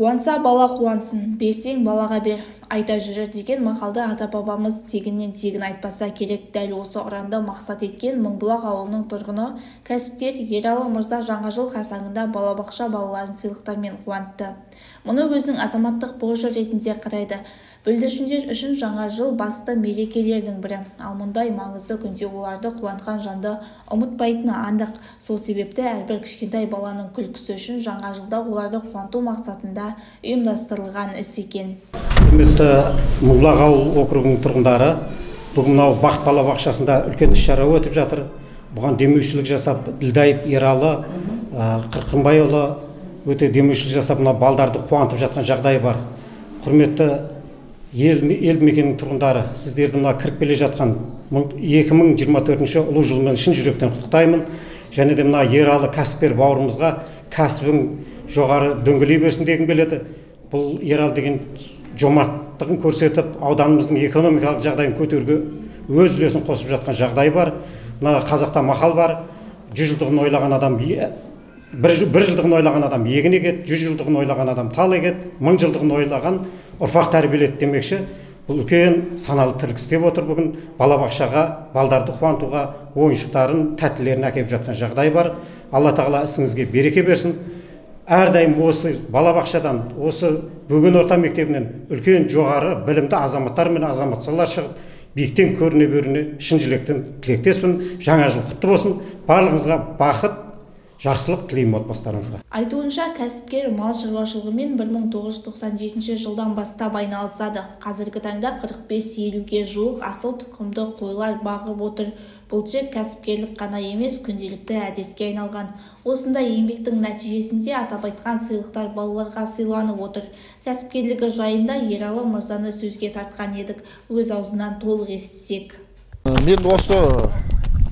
Қуанса бала қуансын, берсең балаға бер, айта жүрер деген мақалды ата-бабамыз тегіннен тегін айтпаса керек. Дәл осы ұранды мақсат еткен Мыңбұлақ ауылының тұрғыны кәсіпкер Ералы мырза жаңа жыл қарсаңында балабақша балаларын сыйлықтармен қуантты. Мұны өзінің азаматтық борышы ретінде қарайды. Бүлдіршіндер үшін жаңа жыл басты мерекелердің бірі. Ал мұндай маңызды күнде оларды қуантқан жанды ұмытпайтыны анық. Сол себепті әрбір кішкентай баланың күлкісі үшін жаңа жылда оларды қуанту мақсатында ұйымдастырылған іс екен. Құрметті Мыңбұлақ ауыл округінің тұрғындары, бүгін мынау Бақыт балабақшасында үлкен іс-шара өтіп жатыр. Бұған демеушілік жасап Ділдаев Ералы Қырқынбайұлы өте демеушілік жасап мына балдарды қуантып жатқан жағдай бар. Құрметті елді мекеннің тұрғындары, сіздерді мына кіріп келе жатқан 2024 ұлы жылмен шын жүректен құттықтаймын. Және де мына Ералы кәсіпкер бауырымызға кәсібің жоғары дөңгелей берсін дегім келеді. Бұл Ералы деген жомарттығын көрсетіп, ауданымыздың экономикалық жағдайын көтеруге өз үлесін қосып жатқан жағдай бар. Мына қазақта мақал бар: 100 жылдығын ойлаған адам бір жылдығын ойлаған адам егін егеді, 100 жылдығын ойлаған адам тал егеді, 1000 жылдығын ойлаған ұрпақ тәрбиеледі демекші. Бұл үлкен саналы тірлік істеп отыр бүгін. Балабақшаға балдарды қуантуға ойыншықтарын, тәттілерін әкеліп жатқан жағдай бар. Алла тағала ісіңізге береке берсін. Әрдайым осы балабақшадан, осы Бөген орта мектебінен үлкен жоғары білімді азаматтар мен азаматшалар шығып, биіктен көріне беруіне шын жүректен тілектеспін. Жаңа жыл құтты болсын. Барлығыңызға бақыт, жақсылық тілеймін отбасыларыңызға. Айтуынша, кәсіпкер мал шаруашылығымен 1997 жылдан бастап айналысады. Қазіргі таңда 45-50-ге жуық асыл тұқымды қойлар бағып отыр. Бұл тек кәсіпкерлік қана емес, күнделікті әдетке айналған. Осындай еңбектің нәтижесінде атап айтқан сыйлықтар балаларға сыйланып отыр. Кәсіпкерлігі жайында Ералы мырзаны сөзге тартқан едік. Өз аузынан толық естісек. Мен осы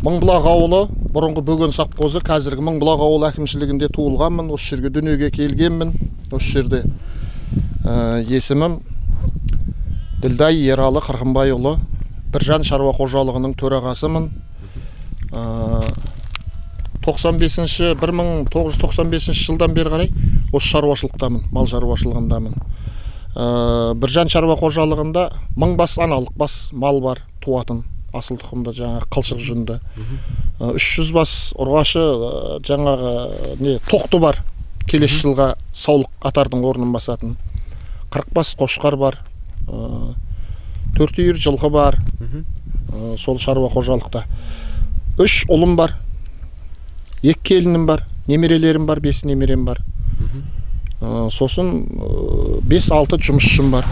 Мыңбұлақ ауылы, бұрынғы Бөген совхозы, қазіргі Мыңбұлақ ауылы әкімшілігінде туылғанмын, осы жерге дүниеге келгенмін. Осы жерде есімім Ділдай Ералы Қырқынбайұлы, Біржан шаруа қожалығының төрағасымын. 1995 жылдан бері қарай осы шаруашылықтамын, мал шаруашылығындамын. Біржан шаруа қожалығында 1000 бас аналық бас мал бар, туатын асыл тұқымды, жаңағы қылшық жүнді. 300 бас ұрғашы, жаңағы не тоқты бар, келесі жылға саулық атардың орнын басатын. 40 бас қошқар бар, 4 үйір жылқы бар. Сол шаруа қожалықта 3 ұлым бар, 2 келінім бар, немерелерім бар, 5 немерем бар. Сосын 5-6 жұмысшым бар,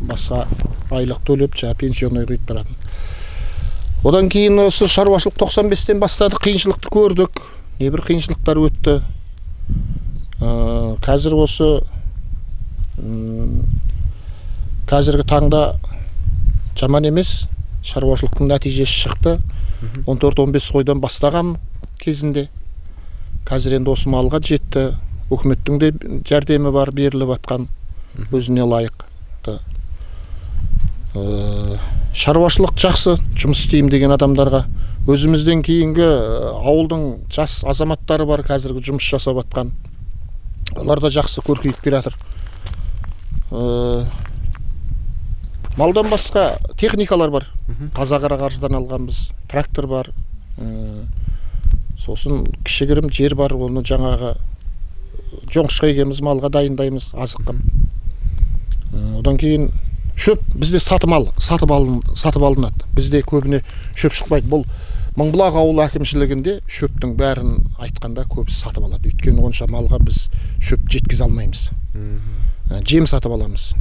басқа айлық төлеп, жаңа пенсионный құйып тұратын. Одан кейін осы шаруашылық 95-тен бастадық, қиыншылықты көрдік, небір қиыншылықтар өтті. Қазір осы қазіргі таңда жаман емес, шаруашылықтың нәтижесі шықты. 14-15 қойдан бастаған кезінде. Қазір енді осы малға жетті. Үкіметтің де жәрдемі бар, беріліп атқан, өзіне лайықты. Шаруашылық жақсы, жұмыс істеймін деген адамдарға. Өзімізден кейінгі ауылдың жас азаматтары бар, қазіргі жұмыс жасап атқан. Олар да жақсы көркейіп келе жатыр. Малдан басқа техникалар бар. Қазақ қаржыдан алғанбыз, трактор бар. Сосын кішігірім жер бар, оны жаңағы жоңышқа егеміз, малға дайындаймыз, азық қып. Одан кейін шөп бізде сатып алынады. Бізде көбіне шөп шықпайды. Бұл Мыңбұлақ ауылы әкімшілігінде шөптің бәрін айтқанда көбісі сатып алады. Өйткені онша малға біз шөп жеткізе алмаймыз. Жем сатып аламыз.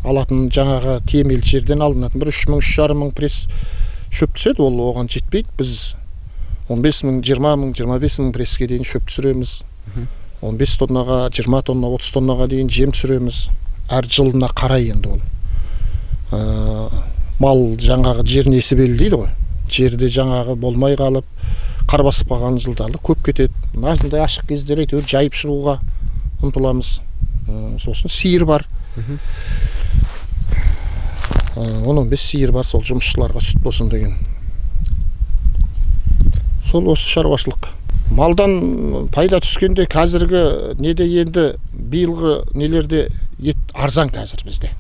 Алатын жаңағы темел жерден алынатын бір 3 мың, 3,5 мың пресс шөп түседі, ол оған жетпейді. Біз 15 мың, 20 мың, 25 мың пресске дейін шөп түсіреміз. 15 тоннаға, 20 тонна, 30 тоннаға дейін жем түсіреміз. Әр жылына қарай енді ол. Мал жаңағы жер несібелі дейді ғой. Жерде жаңағы болмай қалып, қар басып қалған жылдарды көп кетеді. Мынандай ашық кездері әйтеуір жайып шығуға ұмтыламыз. Сосын сиыр бар. 10-15 сиыр бар, сол жұмысшыларға сүт болсын деген. Сол осы шаруашылық. Малдан пайда түскенде қазіргі неде енді Биылғы нелерде ет арзан қазір бізде.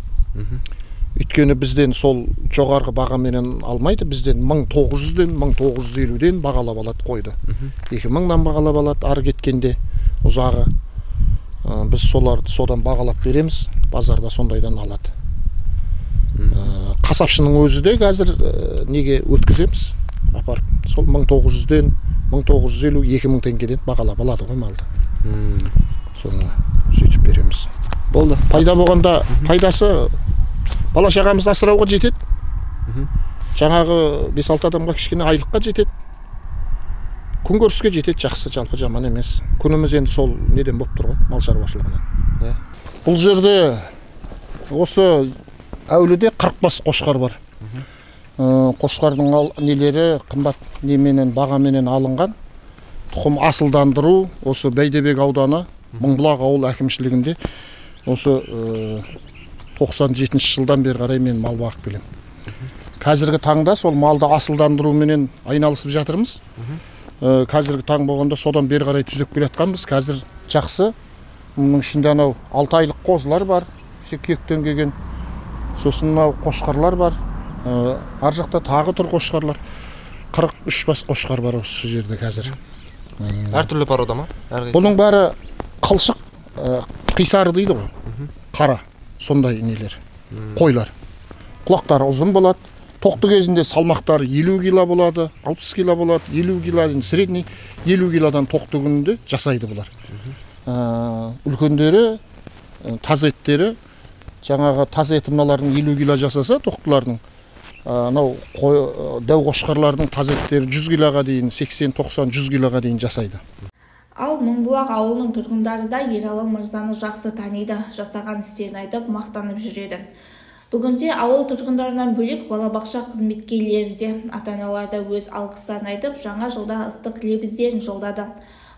Өйткені бізден сол жоғарғы бағаменен алмайды, бізден 1900-ден, 1950-ден бағалап алады қойды. 2000-нан бағалап алады ары кеткенде ұзағы. Біз соларды содан бағалап береміз, базарда сондайдан алады. Қасапшының өзі де қазір неге өткіземіз, апарып сол 1900-ден, 1950, 2000 теңгеден бағалап алады ғой малды. Соны сөйтіп береміз. Болды. Пайда болғанда пайдасы бала шағамызды асырауға жетеді. Жаңағы 5-6 адамға кішкене айлыққа жетеді. Күнкөріске жетеді, жақсы, жалпы жаман емес. Күніміз енді сол неден болып тұр ғой, мал шаруашылығынан. Бұл жерде осы әуліде 40 бас қошқар бар. Қошқардың нелері қымбат неменен, бағаменен алынған. Тұқым асылдандыру осы Бәйдібек ауданы Мыңбұлақ ауыл әкімшілігінде осы 97 жылдан бері қарай мен мал бағып келемін. Қазіргі таңда сол малды асылдандыруменен айналысып жатырмыз. Қазіргі таң болғанда содан бері қарай түзеп келе жатқанбыз. Қазір жақсы. Мұның ішінде анау 6 айлық қозылар бар, күйектен келген. Сосын мынау қошқарлар бар. Ар жақта тағы тұр қошқарлар. 43 бас қошқар бар осы жерде қазір. Әртүрлі порода ма? Бұның бәрі қылшық, қисары дейді ғой. Қара, сондай нелер, қойлар. Құлақтары ұзын болады. Тоқты кезінде салмақтары 50 кило болады, 60 кило болады, 50 кило, средний 50 килодан тоқты күнінде жасайды бұлар. Үлкендері, таза еттері, жаңағы таза еті мыналардың 50 кило жасаса, тоқтылардың, анау дәу қошқарлардың таза еттері 100 килоға дейін, 80, 90, 100 килоға дейін жасайды. Ал Мыңбұлақ ауылының тұрғындары да Ералы мырзаны жақсы таниды, жасаған істерін айтып, мақтанып жүреді. Бүгінде ауыл тұрғындарынан бөлек балабақша қызметкерлері де, ата-аналар да өз алғыстарын айтып, жаңа жылда ыстық лебіздерін жолдады.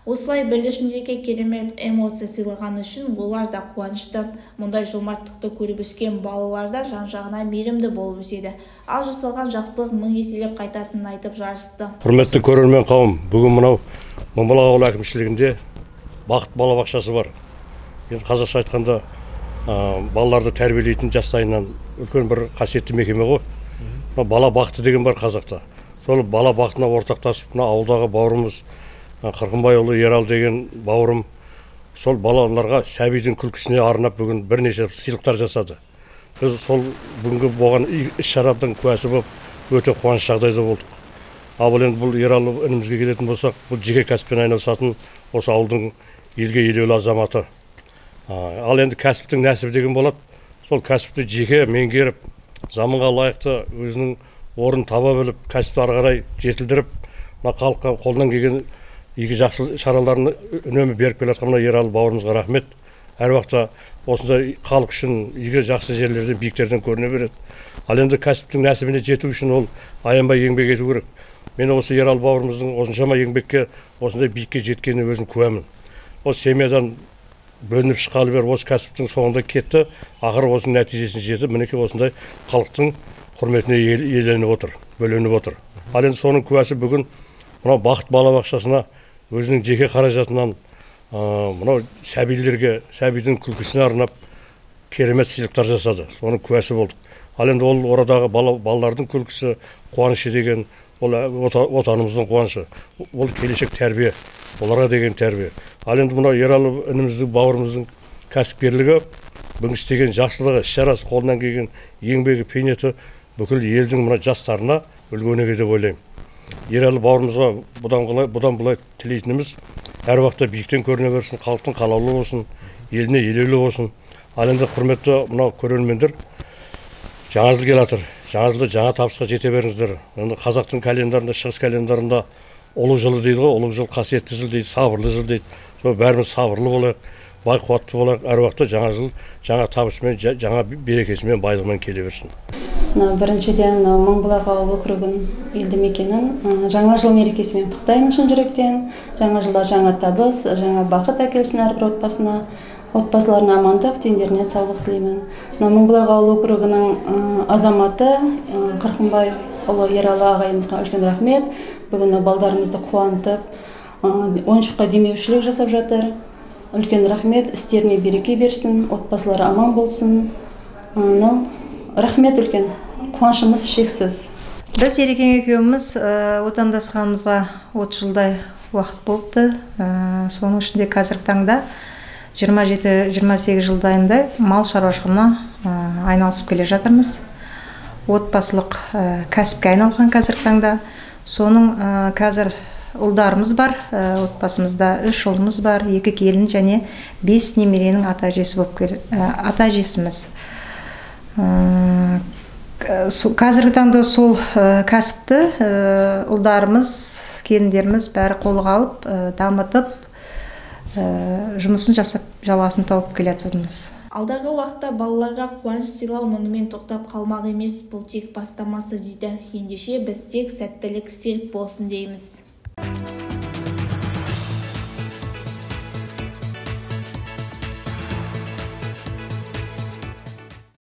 Осылай бүлдіршіндерге керемет эмоция сыйлағаны үшін олар да қуанышты. Мұндай жомарттықты көріп өскен балалар да жан-жағына мейірімді болып өседі. Ал жасалған жақсылық мың еселеп қайтатынын айтып жарысты. Құрметті көрермен қауым, бүгін мынау Мыңбұлақ ауыл әкімшілігінде Бақыт балабақшасы бар. Енді қазақша айтқанда балаларды тәрбиелейтін жастайынан үлкен бір қасиетті мекеме ғой. Бала бақыты деген бар қазақта. Сол бала бақытына ортақтасып, мына ауылдағы бауырымыз Қырқымбайұлы Ералы деген бауырым сол балаларға сәбидің күлкісіне арнап бүгін бірнеше сыйлықтар жасады. Біз сол бүгінгі болған іс-шараның куәсі болып өте қуаныш жағдайда болдық. Ал енді бұл Ералы інімізге келетін болсақ, бұл жеке кәсіппен айналысатын осы ауылдың елге елеулі азаматы. Ал енді кәсіптің нәсібі деген болады. Сол кәсіпті жеке меңгеріп, заманға лайықты өзінің орнын таба біліп, кәсіпті ары қарай жетілдіріп, мына халыққа қолынан келген игі жақсы шараларын үнемі беріп келе жатқан мына Ералы бауырымызға рахмет. Әр уақытта осындай халық үшін игі жақсы жерлерден, биіктерден көріне береді. Ал енді кәсіптің нәсібіне жету үшін ол аянбай еңбек ету керек. Мен осы Ералы бауырымыздың осыншама еңбекке, осындай биікке жеткеніне өзім куәмін. Ол семьядан бөлініп шыққалы бері осы кәсіптің соңында кетті, ақыры осының нәтижесіне жетіп, мінекей осындай халықтың құрметіне иеленіп отыр, бөленіп отыр. Ал енді соның куәсі бүгін мынау Бақыт балабақшасына өзінің жеке қаражатынан мынау сәбилерге, сәбидің күлкісіне арнап керемет сыйлықтар жасады. Соның куәсі болдық. Ал енді ол орадағы балалардың күлкісі, қуанышы деген ол отанымыздың қуанышы, ол келешек тәрбие, оларға деген тәрбие. Ал енді мынау Ералы ініміздің, бауырымыздың кәсіпкерлігі, бүгін істеген жақсылығы, іс-шарасы, қолынан келген еңбегі, бейнеті бүкіл елдің мына жастарына үлгі өнеге деп ойлаймын. Ералы бауырымызға бұдан былай тілейтініміз, әр уақытта биіктен көріне берсін, халықтың қалаулы болсын, еліне елеулі болсын. Ал енді құрметті мынау көрермендер, жаңа жыл келе жатыр. Жаңа жылда жаңа табысқа жете беріңіздер. Енді қазақтың календарында, шығыс календарында ұлы жылы дейді ғой, ұлы жыл, қасиетті жыл дейді, сабырлы жыл дейді. Сол бәріміз сабырлы болайық, бай қуатты болайық. Әр уақытта жаңа жыл жаңа табысымен, жаңа берекесімен, байлығымен келе берсін. Біріншіден, Мыңбұлақ ауыл округін, елді мекенін жаңа жыл мерекесімен құттықтаймын шын жүректен. Жаңа жылда жаңа табыс, жаңа бақыт әкелсін әрбір отбасына. Отбасыларына амандық, дендеріне саулық тілеймін. Мыңбұлақ ауыл округінің азаматы Қырқымбайұлы Ералы ағайымызға үлкен рахмет. Бүгін балдарымызды қуантып, ойыншыққа демеушілік жасап жатыр. Үлкен рахмет, істеріне береке берсін, отбасылары аман болсын. Рахмет үлкен, қуанышымыз шексіз. Біз Ерекең екеуміз отандасқанымызға 30 жылдай уақыт болыпты. Соның ішінде қазіргі таңда 27-28 жылдайында мал шаруашылығына айналысып келе жатырмыз. Отбасылық кәсіпке айналған қазіргі таңда. Соның қазір ұлдарымыз бар, отбасымызда 3 ұлымыз бар, 2 келін және 5 немеренің ата-әжесі болып ата-әжесіміз. Қазіргі таңда сол кәсіпті ұлдарымыз, келіндеріміз бәрі қолға алып, дамытып, жұмысын жасап, жалғасын тауып келе жатырмыз. Алдағы уақытта балаларға қуаныш сыйлау мұнымен тоқтап қалмақ емес, бұл тек бастамасы дейді. Ендеше біз тек сәттілік серік болсын дейміз.